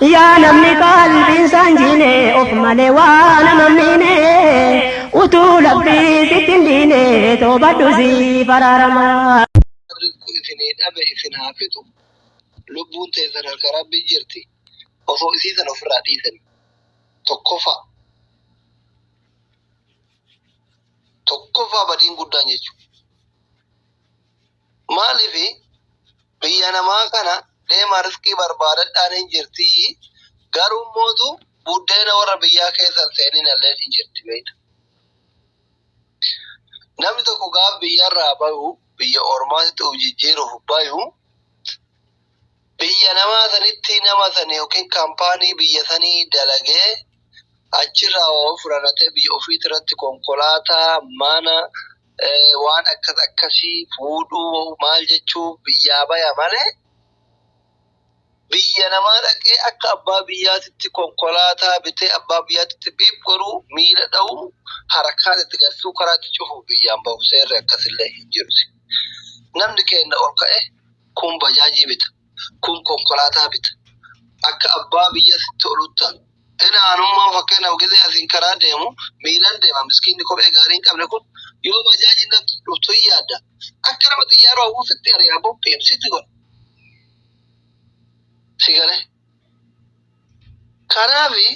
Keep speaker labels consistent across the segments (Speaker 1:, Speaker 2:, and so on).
Speaker 1: Yaa namni qalbiin isaan jiine of malee waa nama miine utuu labbii sitti hin diine toobadhu siif araarama.
Speaker 2: Rizqu isinii dhabe isin haa fixu. Lubbuun teessan harka Rabbii jirti. Osoo isii san ofirraa dhiisani. Tokkoffaa. Tokkoffaa badiin guddaan jechuudha. Maaliif biyya namaa kana deemaa riskii barbaadadhaan hin jirti. Garuu mootu buddeena warra biyyaa keessan seenin illee hin jirti beekta. Namni tokko gaaf biyyarraa bayu, biyya ormaatti of jijjiiruuf bayu, biyya namaa sanitti nama sani yookiin kaampaanii biyya sanii dalagee achirraa waa fudhatee biyya ofiitti irratti konkolaataa, mana, waan akkas akkasii fuudhuu maal jechuu biyyaa baya malee, biyya namaa dhaqee akka abbaa biyyaatitti konkolaataa bitee abbaa biyyaatitti biib godhuu, miila dha'uu, harkaan itti galchuu, karaa itti cufuuf biyyaan bahu seerri akkasillee hin jiru. Namni keenya ol ka'e kun bajaajii bita, kun konkolaataa bita. Akka abbaa biyyatti olutta. Ina anummaa fakkeenyaaf gisee asiin karaa deemu miilaan deema, miskiinni kophee gaarii hin qabne kun yoo bajaajiin natti dhuftu hin yaadda. Akka nama xiyyaara ofuusitti ari'aa bobbeebsitti godha. Si galee. Kanaafi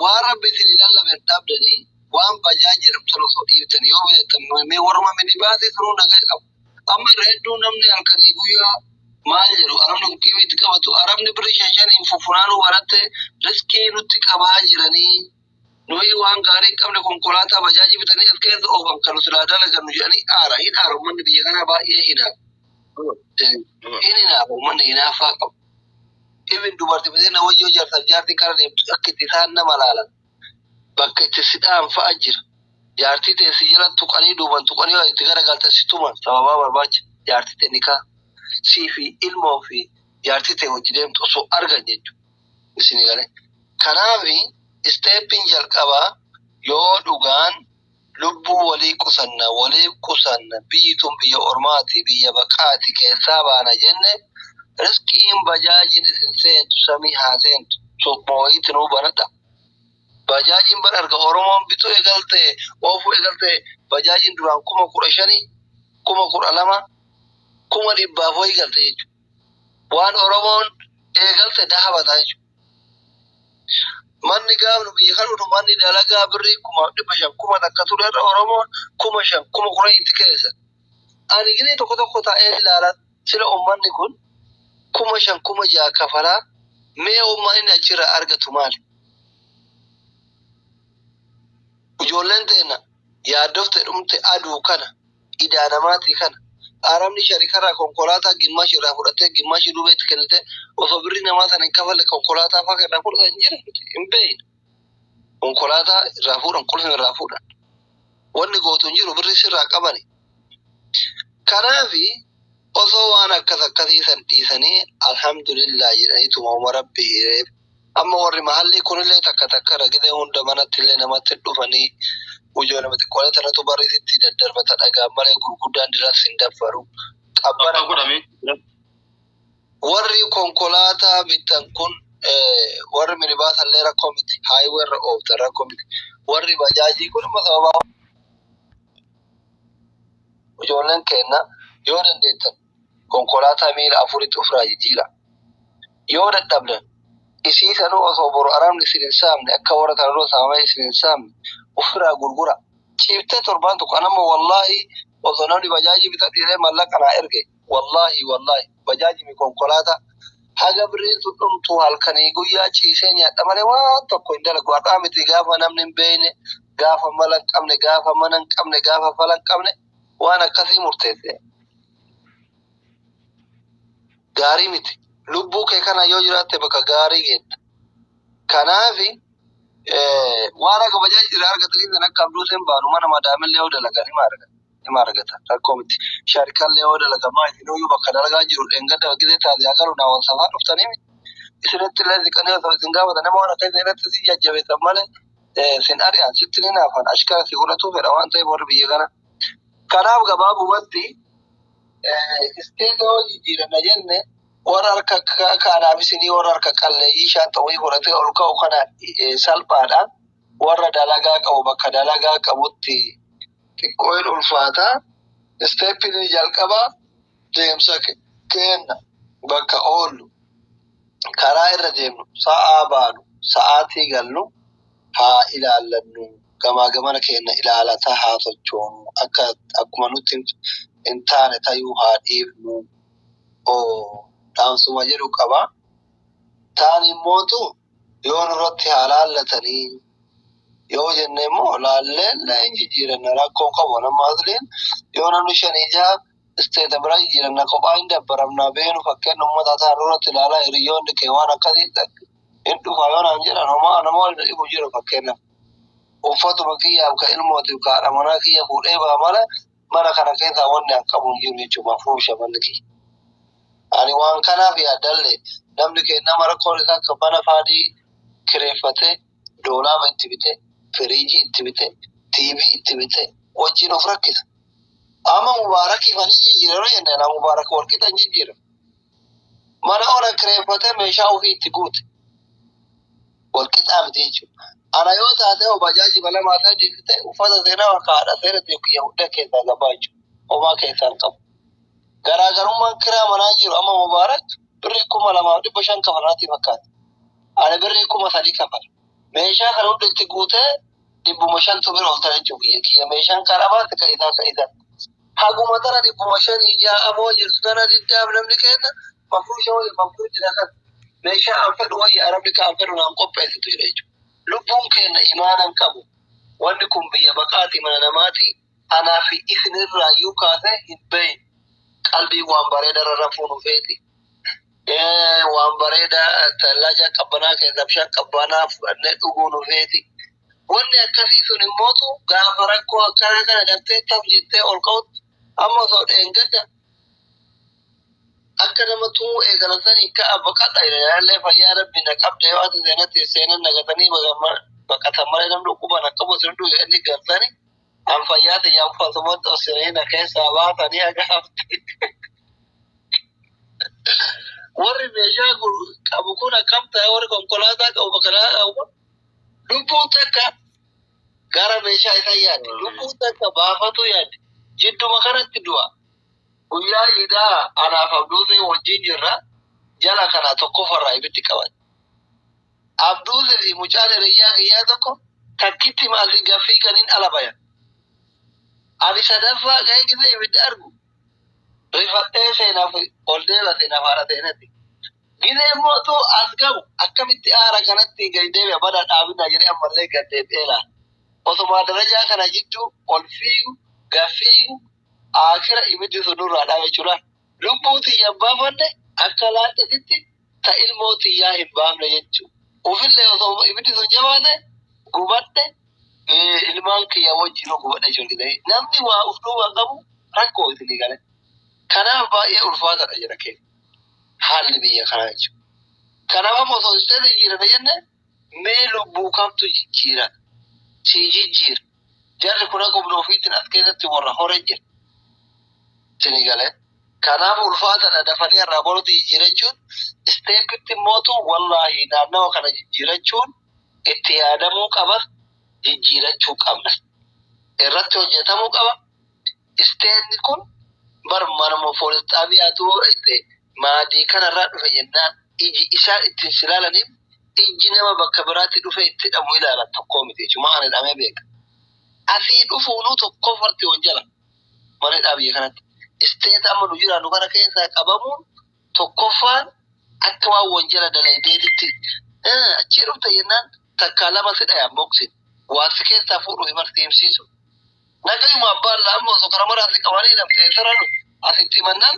Speaker 2: waan Rabbi isin lallabe hin dhabdanii, waan bajaaj jedhamtu sana osoo dhiiftanii yoo bitattan, mee warruma minibaasii sunuu nagaa qabu. Amma irra hedduu namni halkanii guyyaa maal jedhu, Arabni kun qiimii itti qabatu, Arabni birrii shan shaniin fufunaanuu baratte, riskii nutti qabaa jiranii, nuyi waan gaarii hin qabne konkolaataa bajaajii bitanii as keessa oofan kan silaa dalagannu jedhanii aara hin aara. Uummanni biyya kanaa baay'ee hin aara. Hin hinaafa, uummanni hinaaffaa qabu. Ibin dubartii bitee na wayyoo jaarsaaf jaartiin kara deemtu akka itti isaan nama laalan, bakka itti si dha'an fa'a jira. Jaartii ta'e si jala tuqanii, duuban tuqanii, yoo itti garagalte si tuman sababaa barbaacha, jaartii ta'e nikaa sii fi ilmoo fi jaartii ta'e hojii deemtu osoo argan jechuudha. Isin galee. Kanaafi steppiin jalqabaa, yoo dhugaan lubbuu walii qusanna, waliif qusanna, biyyi tun biyya ormaati, biyya baqaati, keessaa baana jenne, riskiin bajaajiin isin seentu samii haa seentu, suuquma wayiitti nuu banadha. Bajaajiin bar erga Oromoon bituu eegalte, oofuu eegalte, bajaajiin duraan 15,000, 12,000, 100,000 wayii galte jechuudha. Waan Oromoon eegalte dahabataa jechuudha. Manni gaafnu biyya kan dhufu manni dalagaa birrii 500,000, 1,000 ture irra Oromoon 5,000, 10,000 itti keessa. Ani gisee tokko tokko taa'ee ilaala, sila uummanni kun 5,000, 6,000 kafalaa, mee uummanni inni achirraa argatu maali? Ijoolleen teenya yaaddofte dhumte aduu kana idaa namaatii kana. Arabni sharikarraa konkolaataa gimmash irraa fudhatee gimmash duubeetti kennite, osoo birrii namaa sana hin kafalle konkolaataa fa'aa irraa fudhatan hin jiran, hin beekne. Konkolaataa irraa fuudhan, qulfii irraa fuudhan. Wanni gootu hin jiru, birrii sirraa qabani. Kanaafi osoo waan akkas akkasii san dhiisanii alhamdulillah jedhanii tumama Rabbi hireef. Amma warri mahallii kunillee takka takka ragidee hunda manatti illee namatti dhufanii ujoo nama xiqqoolee tanatu barri sitti daddarbata dhagaan malee gurguddaan diras hin daffaru. Qabbana
Speaker 3: Bakka godhame.
Speaker 2: Warri konkolaataa bitan kun, warri minibaasa illee rakkoo miti. Highway irra ooftan rakkoo miti. Warri bajaajii kun immoo sababa ijoolleen keenya, yoo dandeettan konkolaataa miila afuritti ofirraa jijjiira. Yoo dadhabdan isii sanuu osoo boru Arabni isin hin saamne, akka warra kana dura saamamee isin hin saamne, ofirraa gurgura. Ciiftee torbaan tokko anamma wallaahi osoo namni bajaajii bitadhu jedhee mallaqa naa erge, wallaahi wallaahi bajaajii mi konkolaataa haga birriin sun dhumtu halkanii guyyaa ciisee nyaadha malee waan tokko hin dalagu. Har'aa miti, gaafa namni hin beekne, gaafa mala hin qabne, gaafa mana hin qabne, gaafa fala hin qabne waan akkasii murteesse. Gaarii miti. Lubbuu kee kana yoo jiraatte bakka gaarii geetta. Kanaafi waan akka bajaajii irraa argatanii san akka abduu seen baanu mana madaamillee yoo dalagan hima argatan. Hima argatan rakkoo miti. Sharkallee yoo dalagan maa isin bakka dalagaa jiru dheengadda gisee taasisaa galu naa wal safaa dhuftanii isinitti illee siqanii osoo isin gaafatan nama waan akka isin irratti si jajjabeessan malee sin ari'an, sitti ni naafan, ashkara si godhatu fedha waan ta'eef warri biyya kana. Kanaaf gabaabumatti isteeta yoo jijjiiranna jenne Warra harka kanaaf isinii warra harka qalleeyyii shaanxaa wayii fudhatee ol ka'u kana salphaadha. Warra dalagaa qabu bakka dalagaa qabutti xiqqoo hin ulfaata. Isteeppiin jalqabaa deemsa kenna bakka oollu karaa irra deemnu sa'aa baanu sa'aatii gallu haa ilaallannu gamaa gamana keenya ilaalataa haa sochoonu akka akkuma nutti hin taane tayuu haa dhiifnu dhaamsuma jedhu qaba. Taan immootu yoo nurratti haa laallatanii yoo jenne immoo laalleen hin jijjiiranna rakkoo qabu nama asliin yoo namni shanii jaha isteeta biraa jijjiiranna kophaa hin dabbaramna beenu fakkeenya uummata isaa nurratti ilaalaa hiriyoonni kee waan akkasii hin dhufa yoo naan jedhan homaa nama waliin dhibu jiru fakkeenyaaf. Uffatuma kiyyaaf ka ilmootiif ka haadha manaa kiyya fuudhee ba'a malee mana kana keessaa wanni an qabu hin jiru jechuudha fuusha manni kiyya. Ani waan kanaaf yaaddalle namni keenya rakkoon isaa akka mana faadii kireeffatee doolaaba itti bitee firiijii itti bitee tiivii itti bitee wajjin of rakkisa. Amma mubaarakii fanii jijjiirama jennaan na mubaarak walqixa hin jijjiiramu. Mana ona kireeffatee meeshaa ofii itti guute walqixaa miti jechuudha. Ana yoo taate hoo bajaajii balamaa ta'e dhiifte uffata seenaa akka haadha seera kiyya hunda keessaa gabaa jechuudha. Homaa keessaa hin qabu. Garaagarummaan kiraa manaa jiru amma mubaarak birrii 2500 kafala natti fakkaata. Ani birrii 3000 kafala. Meeshaa kana hunda itti guutee 500tu bira ol ta'e jechuudha kiyya. Meeshaan karaa baate ka isaa ka isaa. Haguma tana 500 ijaa amoo jirtu tana diddaaf namni kenna mafruusha wayya mafruu jira kan meeshaa an fedhu wayya arabni ka an fedhu naan qopheessitu jedha jechuudha. Lubbuun keenya imaana hin qabu. Wanni kun biyya baqaati mana namaati. Anaa fi isinirraayyuu kaasee hin beeyne. Qalbii waan bareeda rarrafuu nu feeti. Waan bareeda tallaja qabbanaa keessaa bishaan qabbanaa fudhannee dhuguu nu feeti. Wanni akkasii sun immootu gaafa rakkoo akkanaa kana daftee taf jettee ol ka'utti amma osoo dheengadda akka nama tumuu eegalan sanii ka'a baqadha ilaallee fayyaa rabbi na qabde yoo ati seenatti seenan nagatanii baqatan malee namni dhukkuba na qabu sin dhuge inni galtanii an fayyaa tiyyaa uffatumatti osoo na keessaa baatanii haga hafte. Warri meeshaa qabu kun akkam ta'e warri konkolaataa qabu bakka qabu kun lubbuun takka gara meeshaa isaa yaadde lubbuun takka baafatu yaadde jidduma kanatti du'a. Guyyaa idaa anaaf Abduusee wajjin jirra jala kana tokkoffarraa ibiddi qaban. Abduusee fi mucaan hiriyyaa kiyyaa tokko takkitti maasii gaffii kaniin ala bayan. Ani sadaffaa ga'ee gisee ibidda argu rifadhee seenaaf ol deeba seenaaf haadha seenatti. Gisee immoo as gahu akkamitti aara kanatti gadi deebi'a bada dhaabinaa jedhee ammallee gad deebi'ee laala. Osuma darajaa kana jidduu ol fiigu gaffiigu akira ibiddi sun nurraa dhaabe jechuudha. Lubbuu tiyya hin baafanne akka laaxetitti ta ilmoo tiyyaa hin baafne jechuudha. Ofillee osoo ibiddi sun jabaate gubadhe ilmaan kiyya wajjin gubadhe jechuudha. Namni waa of duuba qabu rakkoo isinii gale. Kanaaf baay'ee ulfaataadha jedha keenya. Haalli biyya kanaa jechuudha. Kanaaf amma osoo isteeti jijjiirame jenne mee lubbuu kamtu jijjiira? Si jijjiira. Jarri kun akka humna ofiitiin as keessatti warra hore jira. Isinii galee. Kanaaf ulfaataadha dafanii irraa boruutti jijjiirachuun isteepitti mootu wallaahi naannawa kana jijjiirachuun itti yaadamuu qaba jijjiirachuu qabna. Irratti hojjetamuu qaba. Isteenni kun bar manuma poolis xaabiyaatu maadii kanarraa dhufe jennaan iji isaan ittiin silaalaniif ijji nama bakka biraatti dhufe itti hidhamu ilaalan tokkoo miti jechuudha. Maal hidhamee beeka. Asii dhufuunuu tokkoo farti wanjala mana hidhaa biyya kanatti. Isteeta amma nu jiraannu kana keessaa qabamuun tokkoffaan akka waan wanjala dalagdeetitti achii dhufte jennaan takkaa lama si dhayan boksi waan si keessaa fuudhu himarti himsiisu. Nagayuma abbaan lama osoo karaa maraa si qabanii namtee sarara asitti mannaan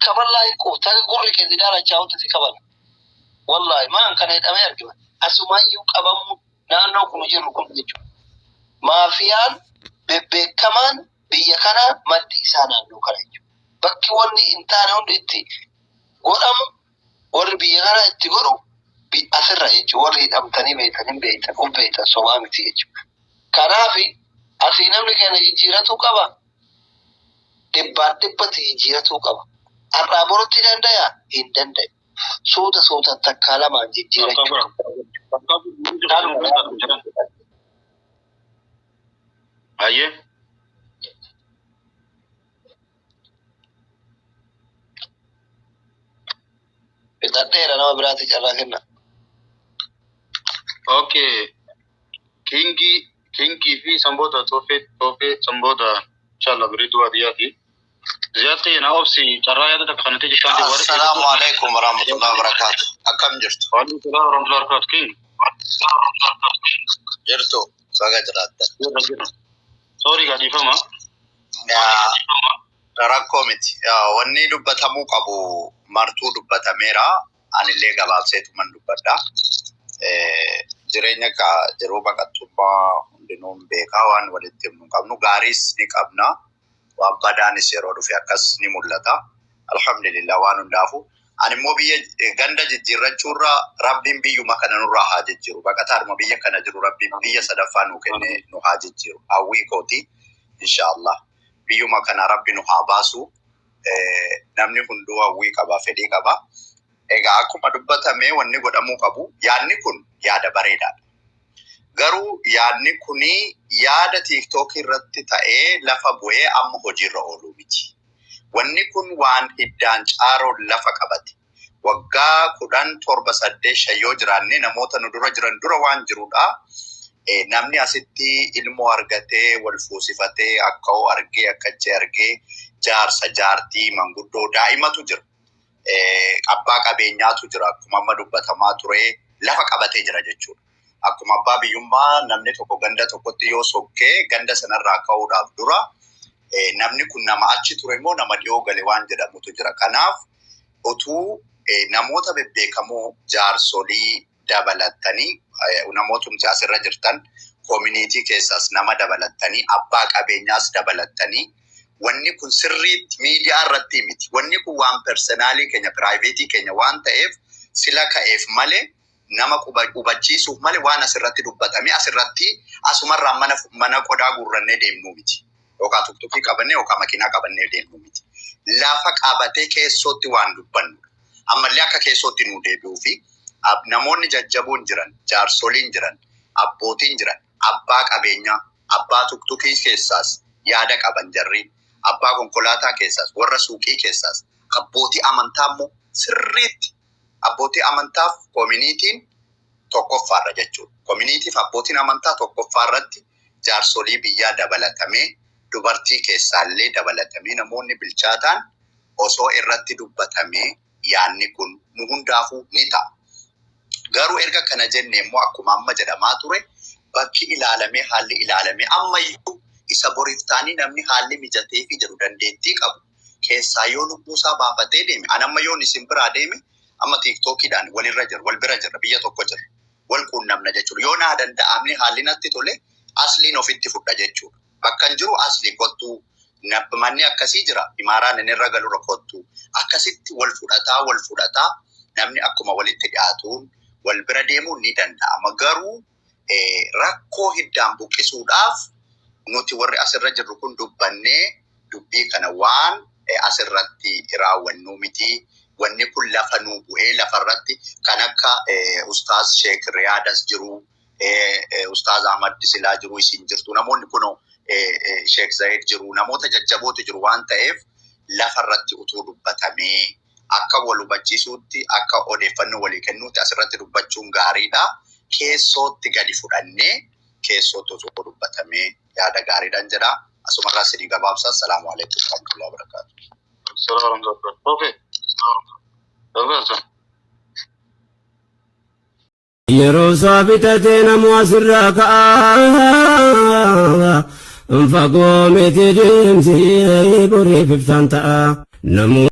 Speaker 2: kaballaa hin quufta akka gurri kee si daalachaa'utti si kabala. Wallaahi maan kana hidhamee argina. Asumaayyuu qabamuu naannoo kun jiru kun jechuudha. Maafiyaan bebbeekamaan biyya kanaa maddi isaa naannoo kana jechuudha. Bakki wanni hin taane hundi itti godhamu warri biyya kanaa itti godhu asirra jechuudha. Warri hidhamtanii beektan hin beektan of beektan sobaa miti jechuudha. Kanaaf asii namni keenya jijjiiratuu qaba. Dhibbaan dhibbatti jijjiiratuu qaba. Har'aa borutti danda'a? Hin danda'u. Suuta suutaan takkaa lamaan jijjiirachuu.
Speaker 3: Baay'ee.
Speaker 2: Fixadheera, nama biraatti carraa kenna.
Speaker 3: Okay. Kingii Kingii fi sanboota Toofee Toofee sanboota inshallah bareedduu baadiyyaati. Ziyaartii na obsi, carraa yaada takka kanatti jechaan.
Speaker 4: Assalaamu alaikum warahmatullahi wabarakatuh. Akkam jirtu?
Speaker 3: Waalaikum salaam warahmatullahi wabarakatuh. King.
Speaker 4: Jirtu, baga jiraattan.
Speaker 3: Sorry, gadhiifama.
Speaker 4: Yaa, rakkoo miti. Yaa, wanni dubbatamuu qabu martuu dubbatameera. Anillee gabaabseetuman dubbadha. Jireenya ka jiruu baqattummaa hundinuu hin beekaa, waan walitti himnu hin qabnu. Gaariis ni qabna. Waan badaanis yeroo dhufe akkas ni mul'ata. Alhamdulillah waan hundaafu. Ani immoo biyya ganda jijjiirrachuurra Rabbiin biyyuma kana nurraa haa jijjiiru. Baqataadhuma biyya kana jiru Rabbiin biyya sadaffaa nu kennee nu haa jijjiiru. Hawwii kooti inshaallah. Biyyuma kana Rabbi nu haa baasu. Namni hunduu hawwii qaba, fedhii qaba. Egaa akkuma dubbatame wanni godhamuu qabu, yaadni kun yaada bareedaadha. Garuu yaadni kuni yaada TikTokii irratti ta'ee lafa bu'ee amma hojiirra ooluu miti. Wanni kun waan hiddaan caaroon lafa qabate. Waggaa 10, 7, 8, 5 yoo jiraanne namoota nu dura jiran dura waan jirudha. Namni asitti ilmoo argatee, wal fuusifatee, akka'oo argee, akkachee argee, jaarsa, jaartii, manguddoo, daa'imatu jira. Abbaa qabeenyaatu jira. Akkuma amma dubbatamaa ture lafa qabatee jira jechuudha. Akkuma abbaa biyyummaa namni tokko ganda tokkotti yoo sokkee ganda sanarraa ka'uudhaaf dura namni kun nama achi ture immoo nama dhiyoo gale waan jedhamutu jira. Kanaaf utuu namoota bebbeekamoo, jaarsolii dabalattanii, namootumti asirra jirtan community keessaas nama dabalattanii, abbaa qabeenyaas dabalattanii, wanni kun sirriitti miidiyaa irratti miti. Wanni kun waan personal keenya, private keenya waan ta'eef sila ka'eef malee, nama hubachiisuuf malee, waan asirratti dubbatame asirratti asumarraa mana qodaa guurrannee deemnuu miti. Yookaan tuktukii qabannee yookaan makiinaa qabannee deemnuu miti. Lafa qabatee keessootti waan dubbannudha. Ammallee akka keessootti nu deebi'uu fi namoonni jajjaboon jiran, jaarsoliin jiran, abbootiin jiran, abbaa qabeenyaa, abbaa tuktukii keessaas yaada qaban jarri, abbaa konkolaataa keessaas, warra suuqii keessaas, abbootii amantaa immoo sirriitti abbootii amantaaf communityn tokkoffaarra jechuudha. Communityf abbootiin amantaa tokkoffaarratti, jaarsolii biyyaa dabalatamee, dubartii keessaallee dabalatamee, namoonni bilchaataan osoo irratti dubbatamee yaadni kun nu hundaafuu ni ta'a. Garuu erga kana jenne immoo akkuma amma jedhamaa ture bakki ilaalamee, haalli ilaalamee, ammayyuu isa boriif taanii namni haalli mijatee fi jedhu dandeettii qabu keessaa yoo lubbuusaa baafatee deeme, an amma yoon isin biraa deeme, amma TikTokiidhaan walirra jira, wal bira jira, biyya tokko jira, wal quunnamna jechuudha. Yoo naa danda'amne haalli natti tole asliin ofitti fudha jechuudha. Bakka hin jiru asli kottuu, manni akkasii jira, imaaraan inni irra galurra kottuu, akkasitti wal fudhataa wal fudhataa namni akkuma walitti dhiyaatuun wal bira deemuun ni danda'ama. Garuu rakkoo hiddaan buqqisuudhaaf nuti warri asirra jirru kun dubbannee dubbii kana waan asirratti raawwannu miti. Wanni kun lafa nuu bu'ee lafarratti kan akka Ustaaz Sheek Riyaadas jiru, Ustaaz Ahmad Silaa jiru, isin jirtu, namoonni kun Sheek Zayid jiru, namoota jajjabootu jiru waan ta'eef lafarratti utuu dubbatamee akka wal hubachiisuutti, akka odeeffannoo walii kennuutti asirratti dubbachuun gaariidha. Keessootti gadi fudhannee keessootti osoo dubbatamee yaada gaariidhaan jedha. Asumarraa sidii gabaabsaa. Salaamu alaikum warahmatullahi wabarakatuh.
Speaker 3: Salaam warahmatullahi. Okay. Okay.
Speaker 5: Yeroo isaa bitatee namu asirraa ka'a. Fagoo miti deemsi boriif iftaan ta'a. Namu